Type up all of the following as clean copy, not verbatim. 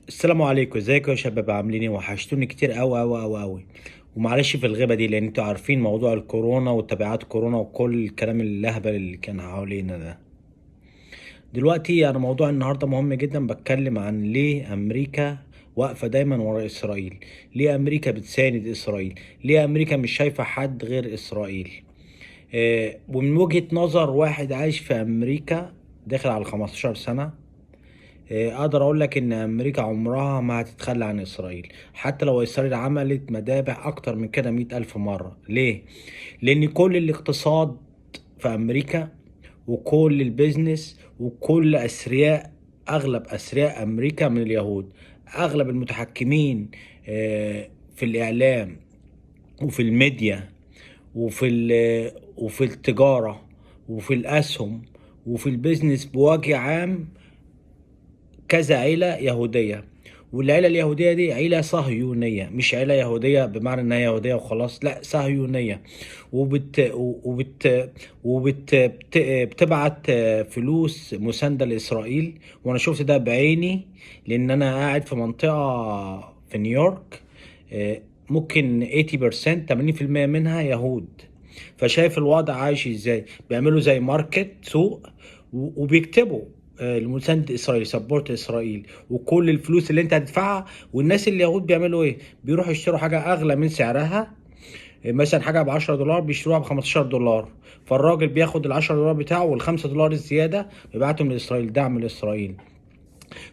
السلام عليكم، ازيكم يا شباب؟ عاملين ايه؟ وحشتوني كتير قوي قوي قوي قوي. ومعلش في الغيبة دي، لان انتوا عارفين موضوع الكورونا وتبعات كورونا وكل الكلام اللهبل اللي كان حوالينا ده. دلوقتي انا موضوع النهارده مهم جدا، بتكلم عن ليه امريكا واقفة دايما ورا اسرائيل، ليه امريكا بتساند اسرائيل، ليه امريكا مش شايفه حد غير اسرائيل. ومن وجهة نظر واحد عايش في امريكا داخل على 15 سنه، اقدر اقول لك ان امريكا عمرها ما هتتخلى عن اسرائيل، حتى لو اسرائيل عملت مذابح اكتر من كده 100,000 مرة. ليه؟ لان كل الاقتصاد في امريكا وكل ال business وكل اثرياء، اغلب اثرياء امريكا من اليهود، اغلب المتحكمين في الاعلام وفي الميديا وفي التجارة وفي الاسهم وفي ال business بوجه عام، كذا عيلة يهودية. والعيلة اليهودية دي عيلة صهيونية، مش عيلة يهودية بمعنى انها يهودية وخلاص، لا صهيونية. وبت وبت وبت بتبعت فلوس مساندة لإسرائيل. وانا شفت ده بعيني، لان انا قاعد في منطقة في نيويورك، ممكن 80% 80% منها يهود. فشايف الوضع عايش ازاي، بيعملوا زي market سوق وبيكتبوا المساند اسرائيل، support اسرائيل، وكل الفلوس اللي انت هتدفعها. والناس اليهود بيعملوا ايه؟ بيروحوا يشتروا حاجة اغلى من سعرها، مثلا حاجة ب 10 دولار بيشتروها ب 15 دولار، فالراجل بياخد ال 10 دولار بتاعه وال 5 دولار الزيادة بيبعتهم لاسرائيل، دعم لاسرائيل.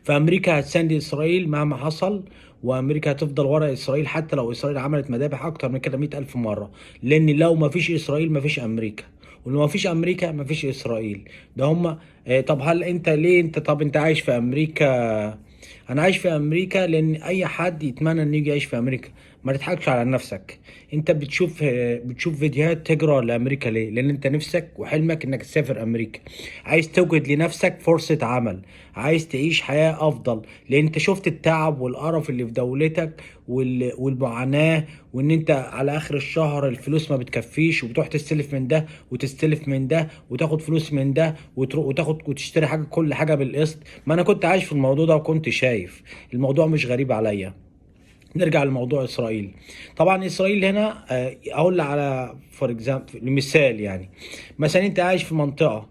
فامريكا هتساند اسرائيل مهما حصل، وامريكا هتفضل ورا اسرائيل حتى لو اسرائيل عملت مذابح اكتر من كده 100,000 مره، لان لو ما فيش اسرائيل ما فيش امريكا، ولو ما فيش امريكا ما فيش اسرائيل. ده هم. طب هل انت ليه انت طب انت عايش في امريكا؟ انا عايش في امريكا لان اي حد يتمنى انه يجي يعيش في امريكا. ما تضحكش على نفسك، انت بتشوف فيديوهات هجرة لامريكا ليه؟ لان انت نفسك وحلمك انك تسافر امريكا، عايز توجد لنفسك فرصة عمل، عايز تعيش حياة افضل، لان انت شفت التعب والقرف اللي في دولتك والمعاناة، وان انت على اخر الشهر الفلوس ما بتكفيش، وبتروح تستلف من ده وتستلف من ده وتاخد فلوس من ده وتروح وتاخد وتشتري حاجة، كل حاجة بالقسط. ما انا كنت عايش في الموضوع ده وكنت شايف الموضوع مش غريب عليا. نرجع لموضوع اسرائيل. طبعا اسرائيل هنا، اقول على for example مثال، يعني مثلا انت عايش في منطقة،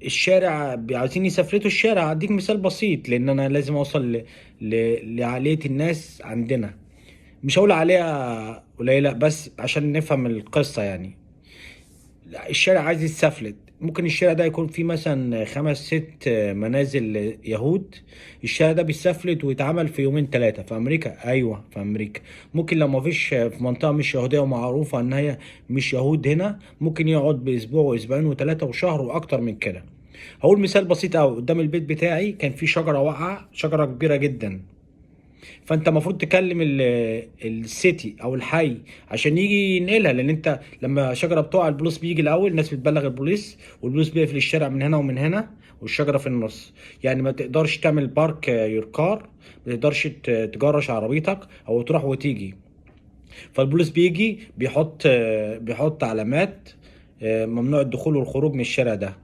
الشارع عايزين يسفلتوا الشارع. اديك مثال بسيط لان انا لازم اوصل لعقليه الناس عندنا، مش هقول عليها قليله بس عشان نفهم القصة. يعني الشارع عايز يتسفلت، ممكن الشارع ده يكون فيه مثلا خمس ست منازل يهود، الشارع ده بيتسفلت ويتعمل في يومين ثلاثة في أمريكا. أيوة في أمريكا ممكن لو ما فيش في منطقة مش يهودية ومعروفة إن هي مش يهود هنا، ممكن يقعد بأسبوع وأسبوعين وثلاثة وشهر وأكتر من كده. هقول مثال بسيط أوي، قدام البيت بتاعي كان في شجرة واقعة، شجرة كبيرة جدا، فانت المفروض تكلم ال city او الحي عشان يجي ينقلها، لان انت لما شجرة بتقع البوليس بيجي الاول، الناس بتبلغ البوليس، والبوليس بيقفل الشارع من هنا ومن هنا والشجرة في النص. يعني ما تقدرش تعمل park your car، ما تقدرش تجرش عربيتك او تروح وتيجي. فالبوليس بيجي بيحط علامات ممنوع الدخول والخروج من الشارع ده.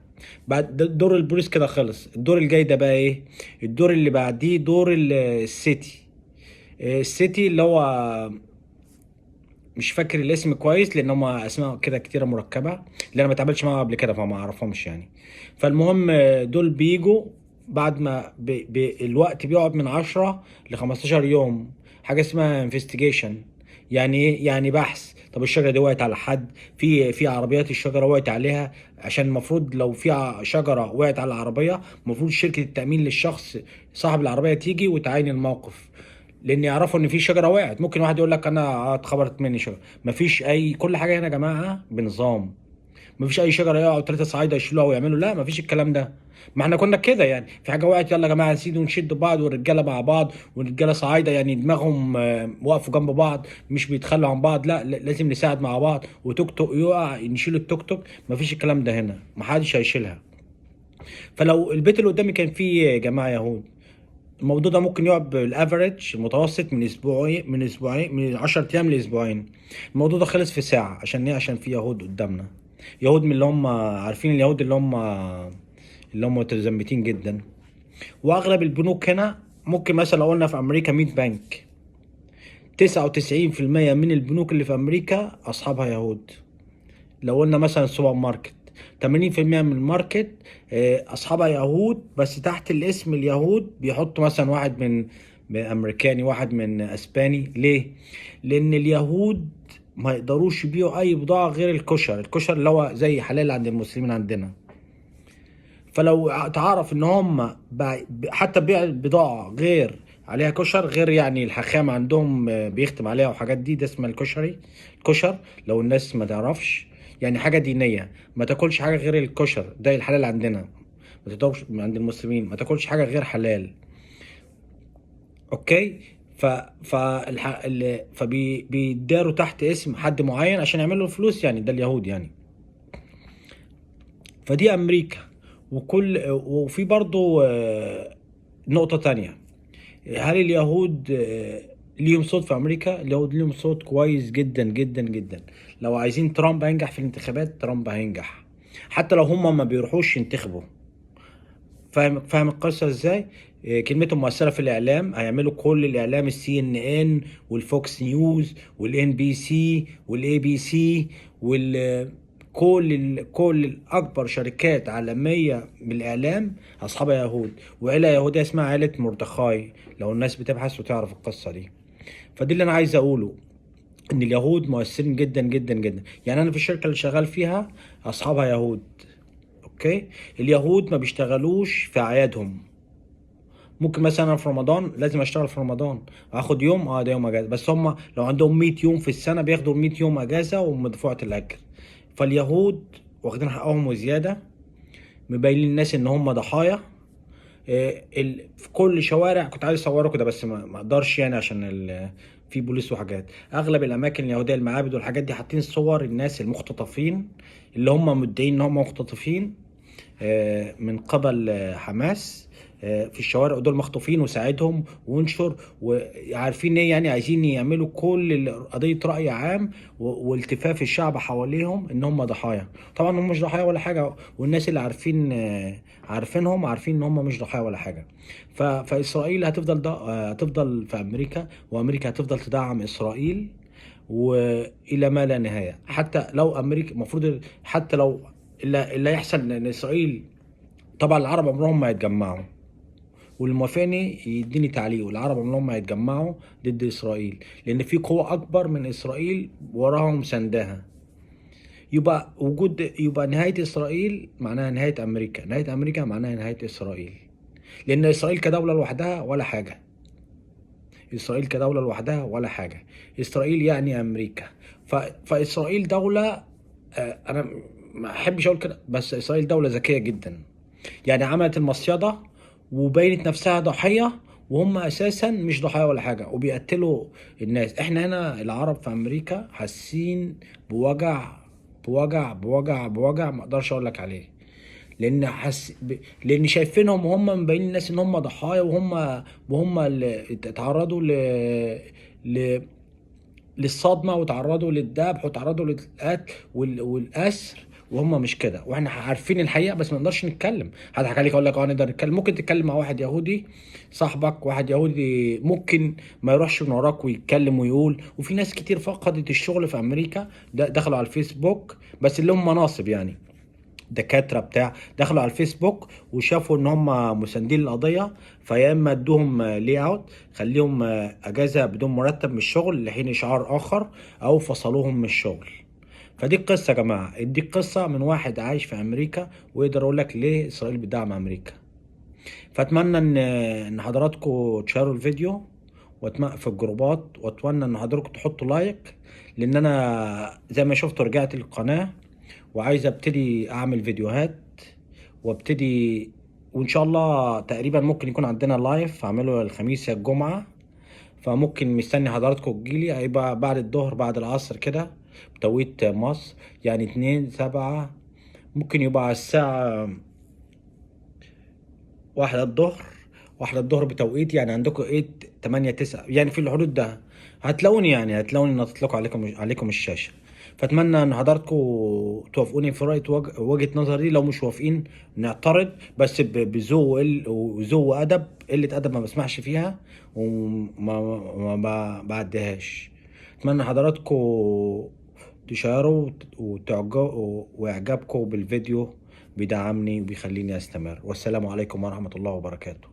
بعد دور البوليس كده خلص، الدور الجاي ده بقى ايه؟ الدور اللي بعديه دور ال city. ال city اللي هو مش فاكر الاسم كويس لان هم اسماء كده كتيرة مركبة اللي انا ما اتعاملتش معاهم قبل كده فما اعرفهمش يعني. فالمهم دول بيجوا بعد ما بي الوقت بيقعد من 10 ل 15 يوم، حاجة اسمها investigation. يعني ايه؟ يعني بحث. طب الشجرة دي وقعت على حد؟ في عربيات الشجرة وقعت عليها؟ عشان المفروض لو في شجرة وقعت على العربية المفروض شركة التامين للشخص صاحب العربية تيجي وتعاين الموقف، لان يعرفوا ان في شجرة وقعت. ممكن واحد يقول لك انا اتخبرت مني شجره، مفيش اي، كل حاجة هنا يا جماعة بنظام، مفيش اي شجرة يقعوا ثلاثة صعايده يشيلوها ويعملوا، لا مفيش الكلام ده. ما احنا كنا كده يعني، في حاجة وقعت يلا يا جماعة نسيد ونشد بعض، والرجاله مع بعض، والرجاله صعايده يعني دماغهم وقفوا جنب بعض، مش بيتخلوا عن بعض، لا لازم نساعد مع بعض، وتوك توك يقع نشيل التوك توك، مفيش الكلام ده هنا، محدش هيشيلها. فلو البيت اللي قدامي كان فيه جماعة يهود، الموضوع ده ممكن يقعد بال average المتوسط من اسبوعين، من 10 ايام لاسبوعين. الموضوع ده خلص في ساعة. عشان ايه؟ عشان في يهود قدامنا، يهود من اللي هم عارفين، اليهود اللي هم متزمتين جدا. واغلب البنوك هنا ممكن مثلا لو قلنا في امريكا 100 بنك، 99% من البنوك اللي في امريكا اصحابها يهود. لو قلنا مثلا سوبر ماركت، 80% من ال market اصحابها يهود، بس تحت الاسم اليهود بيحطوا مثلا واحد من امريكاني، واحد من اسباني. ليه؟ لان اليهود ما يقدروش يبيعوا اي بضاعة غير الكشر، الكشر اللي هو زي حلال عند المسلمين عندنا. فلو تعرف ان هم حتى بيع بضاعة غير عليها كشر، غير يعني الحخام عندهم بيختم عليها وحاجات دي، ده اسمها الكشري، الكشر لو الناس ما تعرفش يعني حاجة دينية، ما تاكلش حاجة غير الكشر، ده الحلال عندنا، ما تقدرش عند المسلمين ما تاكلش حاجة غير حلال. okay، ف فبيداروا تحت اسم حد معين عشان يعملوا فلوس يعني، ده اليهود يعني. فدي امريكا. وفي برضو نقطة تانية، هل اليهود ليهم صوت في امريكا؟ اليهود ليهم صوت كويس جدا جدا جدا. لو عايزين ترامب هينجح في الانتخابات، ترامب هينجح حتى لو هم ما بيروحوش ينتخبوا. فاهم القصة ازاي؟ كلمتهم مؤثرة في الاعلام، هيعملوا كل الاعلام، السي ان ان والفوكس نيوز والان بي سي والاي بي سي وال كل الاكبر شركات عالمية بالاعلام اصحابها يهود، وعيلة يهودية اسمها عيله مردخاي لو الناس بتبحث وتعرف القصة دي. فدي اللي انا عايز اقوله، ان اليهود مؤثرين جدا جدا جدا. يعني انا في الشركة اللي شغال فيها اصحابها يهود. okay، اليهود ما بيشتغلوش في اعيادهم. ممكن مثلا أنا في رمضان لازم اشتغل في رمضان، اخد يوم، ده يوم اجازه، بس هم لو عندهم 100 يوم في السنة بياخدوا 100 يوم اجازه ومدفوعه الاجر. فاليهود واخدين حقهم وزيادة، مبينين للناس ان هم ضحايا. في كل شوارع، كنت عايز اصوره كده بس ما اقدرش يعني عشان في بوليس وحاجات. اغلب الاماكن اليهودية، المعابد والحاجات دي، حاطين صور الناس المختطفين اللي هم مدعين ان هم مختطفين من قبل حماس في الشوارع، ودول مخطوفين وساعدهم وانشر، وعارفين ايه يعني، عايزين يعملوا كل قضية رأي عام والتفاف الشعب حواليهم ان هم ضحايا. طبعا هم مش ضحايا ولا حاجة، والناس اللي عارفينهم عارفين ان هم مش ضحايا ولا حاجة. فإسرائيل هتفضل في أمريكا، وأمريكا هتفضل تدعم إسرائيل والى ما لا نهاية. حتى لو أمريكا المفروض، حتى لو اللي يحصل ان اسرائيل، طبعا العرب عمرهم ما يتجمعوا، واللي موافقني يديني تعليق، والعرب عمرهم ما يتجمعوا ضد اسرائيل، لان في قوة اكبر من اسرائيل وراهم سندها. يبقى نهاية اسرائيل معناها نهاية امريكا، نهاية امريكا معناها نهاية اسرائيل، لان اسرائيل كدولة لوحدها ولا حاجة، اسرائيل كدولة لوحدها ولا حاجة، اسرائيل يعني امريكا. فاسرائيل دولة، انا ما احبش اقول كده، بس اسرائيل دولة ذكية جدا، يعني عملت المصيدة وبينت نفسها ضحية، وهم اساسا مش ضحايا ولا حاجة، وبيقتلوا الناس. احنا هنا العرب في امريكا حاسين بوجع بوجع بوجع بوجع ما اقدرش اقول لك عليه، لان شايفينهم وهم مبينين الناس ان هم ضحايا، وهم اللي اتعرضوا للصدمه، وتعرضوا للذبح، وتعرضوا للقتل والاسر، وهم مش كده. واحنا عارفين الحقيقة بس ما نقدرش نتكلم. هضحك عليك اقول لك نقدر نتكلم. ممكن تتكلم مع واحد يهودي صاحبك، واحد يهودي ممكن ما يروحش من وراك ويتكلم ويقول. وفي ناس كتير فقدت الشغل في امريكا، دخلوا على الفيسبوك، بس اللي هم مناصب يعني دكاترة بتاع، دخلوا على الفيسبوك وشافوا ان هم مساندين للقضية، فيا اما ادوهم lay off، خليهم اجازه بدون مرتب من الشغل لحين اشعار اخر، او فصلوهم من الشغل. فدي القصة يا جماعة، دي القصة من واحد عايش في امريكا ويقدر اقول لك ليه اسرائيل بتدعم امريكا. فاتمنى ان حضراتكم تشيروا الفيديو في الجروبات، واتمنى ان حضراتكم تحطوا like، لان انا زي ما شفتوا رجعت للقناة وعايز ابتدي اعمل فيديوهات وابتدي، وان شاء الله تقريبا ممكن يكون عندنا live اعمله الخميس يا الجمعة، فممكن مستني حضراتكم تجيلي، هيبقى بعد الظهر بعد العصر كده بتوقيت مصر، يعني 2/7، ممكن يبقى على الساعة 1 الظهر، 1 الظهر بتوقيت، يعني عندكم 8 8 9، يعني في الحدود ده هتلاقوني، يعني هتلاقوني نطلق عليكم الشاشة. فاتمنى ان حضراتكم توافقوني في راي وجهه نظري. لو مش موافقين نعترض، بس بذوق وذوق وادب. قلة ادب ما بسمعش فيها وما ما بعديهاش. اتمنى حضراتكم تشيروا وتعجبوا، واعجابكم بالفيديو بيدعمني وبيخليني استمر. والسلام عليكم ورحمة الله وبركاته.